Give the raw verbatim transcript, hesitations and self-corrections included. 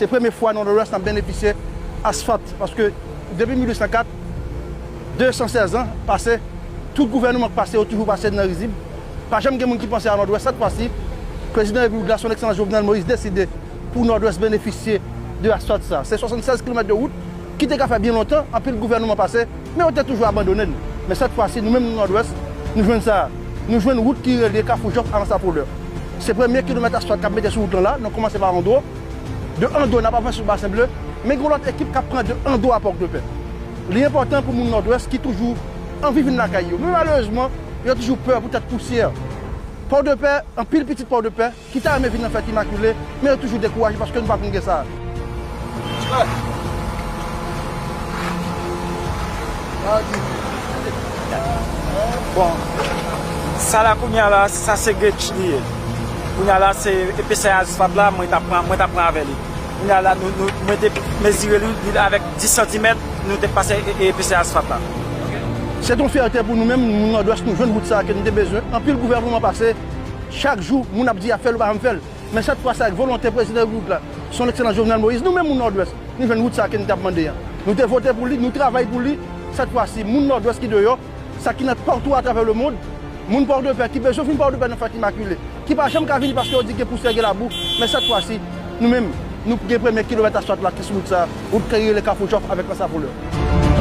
Se premye fwa nan Nòdwès n ap benefisye asfalt, paske depi mil uit san kat, de san sèz an pase, tout gouvènman k pase yo toujou pase nan rizib. Pa janm gen moun ki panse a Nòdwès. Sèt fwa si, prezidan repiblik la, son ekselans Jovenel Moïse, deside pou Nòdwès benefisye de asfalt sa. Se swasannsèz kilomèt de wout ki te ka fè byen lontan, anpil gouvènman pase, men yo te toujou abandone n. Men sèt fwa si, nou menm nou Nòdwès, nou jwenn sa. Nou jwenn wout ki relye Kafou Jòf a Anse La Fleur. Se premye kilomèt asfalt k ap mete sou wout lan la, nou kòmanse pa Andro. De Andro, n ap avanse sou Basen Ble, men gen yon lòt ekip k ap pran de Andro a Pòdpè. Li enpòtan pou moun Nòdwès ki toujou anvi vin lakay yo. Men malerezman, yo toujou pè poutèt pousyè. Pòdpè, anpil pitit Pòdpè ki ta renmen vin nan fèt Imakile, men yo toujou dekouraje paske nou pa konn gen sa. Bon, sa la kounye a la, sa se gate li ye. Kounye a la, se epesè asfalt la, mwen t ap pran, mwen t ap pran avè li. Kounye a la, nou, nou, mwen te mezire li, li avèk dis santimèt, nou te pase e, e, epesè asfalt la. Se yon fyète pou nou menm, moun Nòdwès, nou jwenn wout sa a ke nou te bezwen. Anpil gouvènman pase, chak jou, moun ap di y ap fè l, yo pa janm fè l. Men sèt fwa sa, ak volonte prezidan repiblik la, son ekselans Jovenel Moïse, nou menm moun Nòdwès, nou jwenn wout sa a ke nou t ap mande a. Nou te vote pou li, nou travay pou li. Sèt fwa si, moun Nòdwès ki deyò, sa ki nan toupatou atravè lemonn, moun Pòdpè ki bezwen vin Pòdpè nan fèt Imakile, ki pa janm ka vini paske yo di gen pousyè, gen labou, men sèt fwa si, nou menm, nou gen premye kilomèt asfalt la ki sou wout sa, wout ki rele Kafou Jòf avèk Anse La Fleur.